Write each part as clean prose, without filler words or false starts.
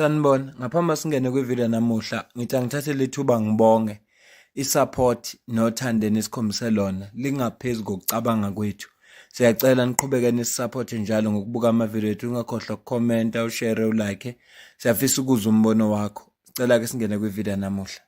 Sanibona, ngaphambi singene kwivideo namuhla, ngithi angithathe lethuba ngibonge i-support nothando enisikhombise lona lingaphezu kokucabanga kwethu. Siyacela niqhubeke nisisupport njalo ngokubuka amavidiyo ethu, ungakhohlwa ukukhomenta, ushare, ulike. Siyafisa ukuzwa umbono wakho. Sicela ke singene kwivideo namuhla.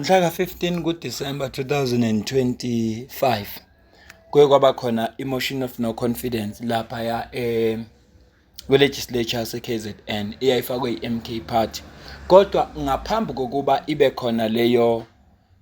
Mhla ka-15 kuDisemba 2025 kuye kwaba khona i-motion of no confidence laphaya kwi-legislature yase-KZN eyayifakwe i-MK Party. Kodwa ngaphambi kokuba ibe khona leyo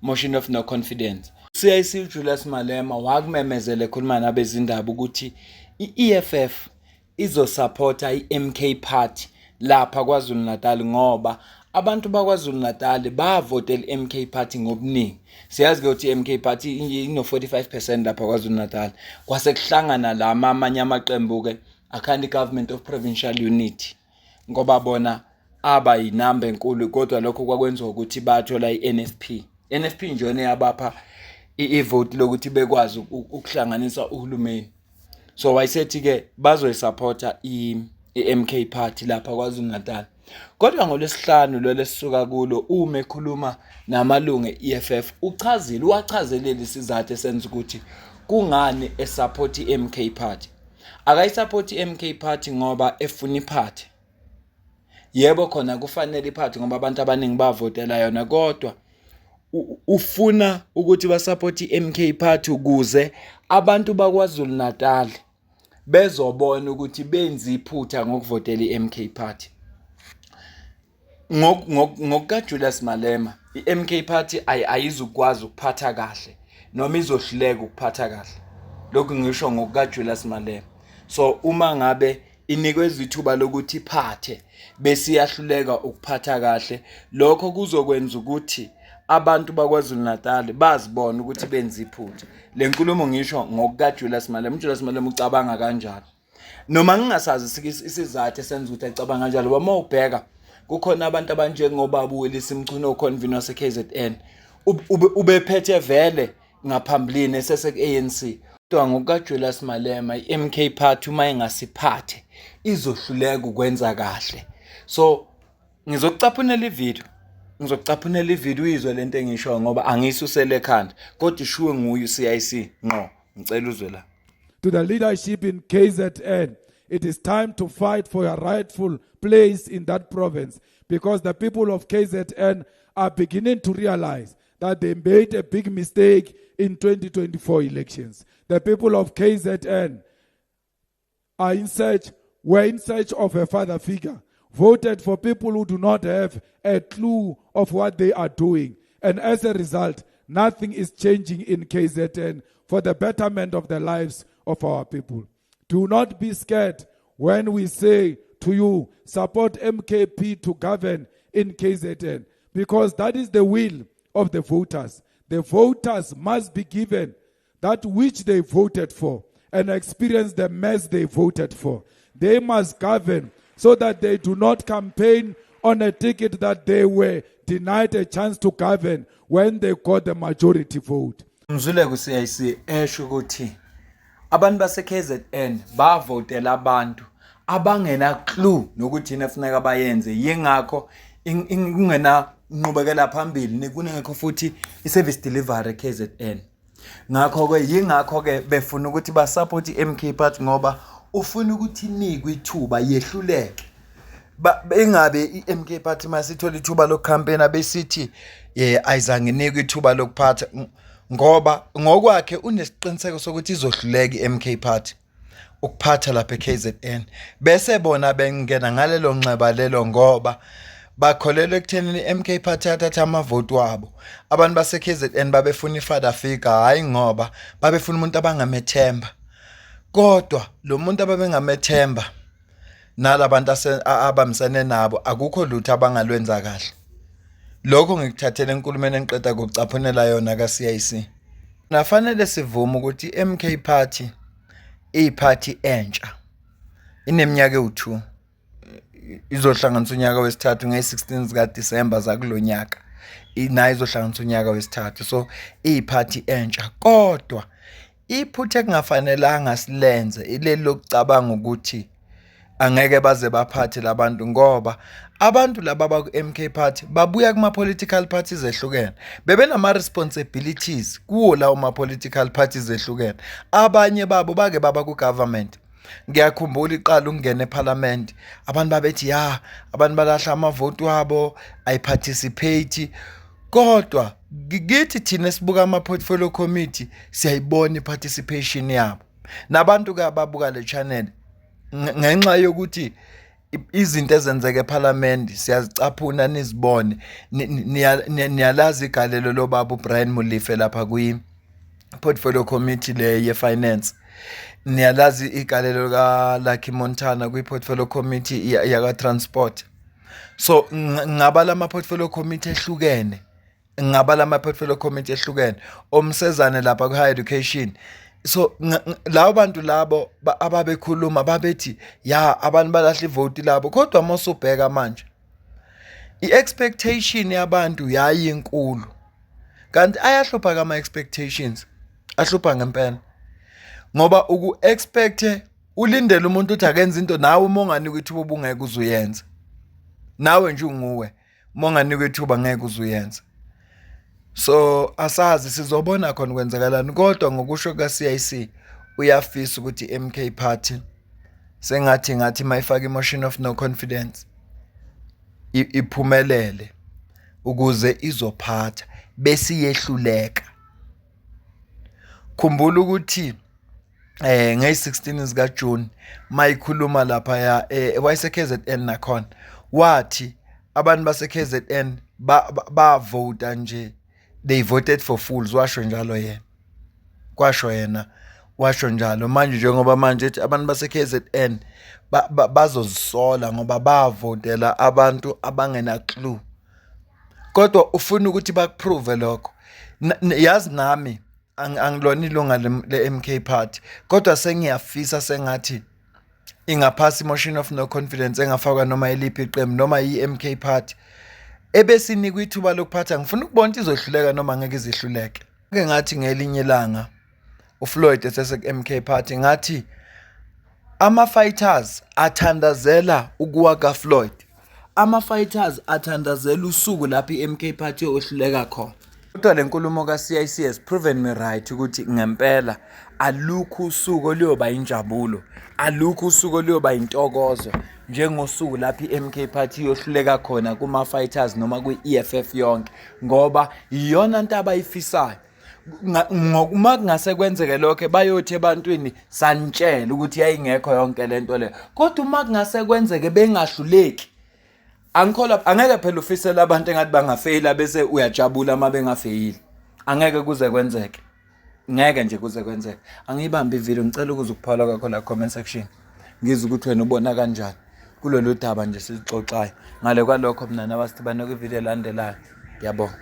motion of no confidence, CIC uJulius Malema wakumemezela ekhuluma nabezindaba ukuthi i-EFF izosaphotha i-MK Party lapha KwaZulu-Natal ngoba abantu baKwaZulu-Natal bavotela i-MK Party ngobuningi. Siyazi ke ukuthi i-MK Party ino-45% lapha KwaZulu-Natal. Kwase kuhlangana lama amanye amaqembu-ke akhanda i-Government of Provincial Unity ngoba bona aba yinamba enkulu kodwa lokho kwakwenziwa ukuthi bathola i-NFP. NFP njena eyabapha ivoti lokuthi bekwazi ukuhlanganisa uhulumeni. So wayesethi-ke bazoyisapotha i-MK Party lapha KwaZulu-Natal. Kodwa ngoLwesihlanu lolu esisuka kulo uma ekhuluma namalungu e-EFF uchazile uwachazelile isizathu esenza ukuthi kungani esapotha i-MK Party. Akayisapoti i-MK Party ngoba efuna iphathe. Yebo khona kufanele iphathe ngoba abantu abaningi bavotela yona kodwa ufuna ukuthi basapothe i-MK Party ukuze abantu baKwaZulu Natal bezobona ukuthi benza iphutha ngokuvotela i-MK Party. NgokukaJulius Malema, i-MK Party ayizukwazi ukuphatha kahle noma izohluleka ukuphatha kahle. Lokhu ngisho ngokukaJulius Malema. So uma ngabe inikezwa ithuba lokuthi iphathe bese iyahluleka ukuphatha kahle, lokho kuzokwenza ukuthi abantu baKwaZulu Natal bazibone ukuthi benza iphutha. Le nkulumo ngisho ngokukaJulius Malema. UJulius Malema ucabanga kanjalo. Noma ngingasazi isizathu esenza ukuthi acabanga kanjalo, uma ubheka kukhona abantu abanjengobaba uWillis Mchunu oconvener wase-KZN ubephethe vele ngaphambilini esese-ANC. Kodwa ngokukaJulius Malema i-MK Party uma ingasiphathe izohluleka ukwenza kahle. So ngizokucaphunela ividiyo ngizokucaphunela ividiyo uyizwe lento engishoyo ngoba angiyisusele ekhanda kodwa ishuwe nguye u-CIC ngqo ngicela uzwe la. To the leadership in KZN, it is time to fight for your rightful place in that province because the people of KZN are beginning to realize that they made a big mistake in 2024 elections. The people of KZN are in search, were in search of a father figure, voted for people who do not have a clue of what they are doing. And as a result, nothing is changing in KZN for the betterment of the lives of our people. Do not be scared when we say to you, support MKP to govern in KZN, because that is the will of the voters. The voters must be given that which they voted for and experience the mess they voted for. They must govern so that they do not campaign on a ticket that they were denied a chance to govern when they got the majority vote. Ngizwile ku-CIC esho ukuthi abantu base-KZN bavotela abantu abangena clue nokuthi yini efuneka bayenze yingakho kungena nqubekela phambili kunengekho futhi i-service delivery e-KZN. Ngakho-ke yingakho-ke befuna ukuthi basupport i-MK Party ngoba ufuna ukuthi inikwe ithuba yehluleke. Ingabe i-MK Party masithola ithuba lokukhampeyina besithi ayizange inikwe ithuba lokuphatha ngoba ngokwakhe unesiqiniseko sokuthi izohluleka i-MK Party. ukuphatha lapha eKZN bese bona bengena ngalelo nxeba lelo ngoba bakholelwa ekuthenini i-MK Party yathatha amavoti wabo. Abantu base-KZN babefuna i-father figure, hhayi ngoba babefuna umuntu abangamethemba. Kodwa lo muntu ababengamethemba nalabantu abambisene nabo akukho lutho abangalwenza kahle. Lokho ngikuthathele enkulumeni engiqeda kucaphunela yona ka-CIC. Nafanele sivume ukuthi i-MK Party iyiphathi entsha. Ineminyaka ewu-2 izohlanganisa unyaka wesithathu ngeyi-16 zikaDisemba zakulo nyaka. Nayo izohlanganisa unyaka wesithathu. So iyiphathi entsha kodwa iphutha ekungafanelanga silenze ileli lokucabanga ukuthi angeke baze baphathe labantu ngoba abantu laba abaku-MK Party babuya kuma-political parties ehlukene, bebenama-responsibilities kuwo lawo ma-political parties ehlukene. Abanye babo bake baba ku-government. Ngiyakhumbula iqala ukungena ephalamende, abantu babethi ya abantu balahla amavoti wabo, ayi-participate. Kodwa kithi thina esibuka ama-portfolio committee siyayibona i-participation yabo. Nabantu-ke ababuka le channel ngenxa yokuthi izinto ezenzeka ephalamende siyazicaphuna nizibone, niyalazi igalelo lobaba uBrian Molefe lapha kwi-portfolio committee le ye-finance. Niyalazi igalelo ka-Lucky Montana kwi-portfolio committee yaka-transport. So ngingabala ama-portfolio committee ehlukene, ngingabala ama-portfolio committee ehlukene, omsezane lapha ku-higher education. So labo bantu labo ababekhuluma babethi ya abantu balahla ivoti labo, kodwa uma usubheka manje i-expectation yabantu yayinkulu, kanti ayahlupha kama-expectations, ahlupha ngempela ngoba uku-expect ulindele umuntu ukuthi akenze into nawe uma unganikwa ithuba ubungeke uze uyenze. Nawe nje unguwe uma unganikwa ithuba ngeke uze uyenze. So asazi sizobona khona kwenzakalani, kodwa ngokusho kuka-CIC uyafisa ukuthi i-MK Party sengathi ngathi mayifaka i-motion of no confidence iphumelele ukuze izophatha bese iyehluleka. Khumbula ukuthi ngeyi-16 zika June mayikhuluma lapha ya wayese KZN nakhona, wathi abantu base KZN bavota nje, they voted for fools, washo njalo yena, kwasho yena, washo njalo. Manje njengoba manje ethi abantu base KZN bazozisola ngoba bavotela abantu abangena clue, kodwa ufuna ukuthi bakuprove lokho. Yazi nami angilona ilunga le-MK Party, kodwa sengiyafisa sengathi ingaphasa i-motion of no confidence engafakwa noma iliphi iqembu noma i-MK Party ebesinikwa ithuba lokuphatha. Ngifuna ukubona ukuthi izohluleka noma ngeke izihluleke. Ke ngathi ngelinye ilanga uFloyd esese ku-MK Party, ngathi ama-fighters athandazela ukuwa kaFloyd, ama-fighters athandazela usuku lapho i-MK Party yohluleka khona. Kodwa le nkulumo ka-CIC has proven me right ukuthi ngempela alukho usuku oluyoba injabulo, alukho usuku oluyoba intokozo njengosuku lapho i-MK Party iyohluleka khona kuma-fighters noma kwi-EFF yonke, ngoba iyona nto abayifisayo. Uma kungase kwenzeke lokho bayothi ebantwini sanitshela ukuthi yayingekho yonke lento le. Kodwa uma kungase kwenzeke bengahluleki, angikholwa, angeke phela ufisele abantu engathi bangafeyila bese uyajabula uma bengafeyili. Angeke kuze kwenzeke, ngeke nje kuze kwenzeke. Angiyibambe ividiyo, ngicela ukuze ukuphala kwakho la comment section, ngizwe ukuthi wena ubona kanjani kulolu daba nje silixoxayo. Ngale kwalokho mina nawe sidibane kwividiyo elandelayo. Ngiyabonga.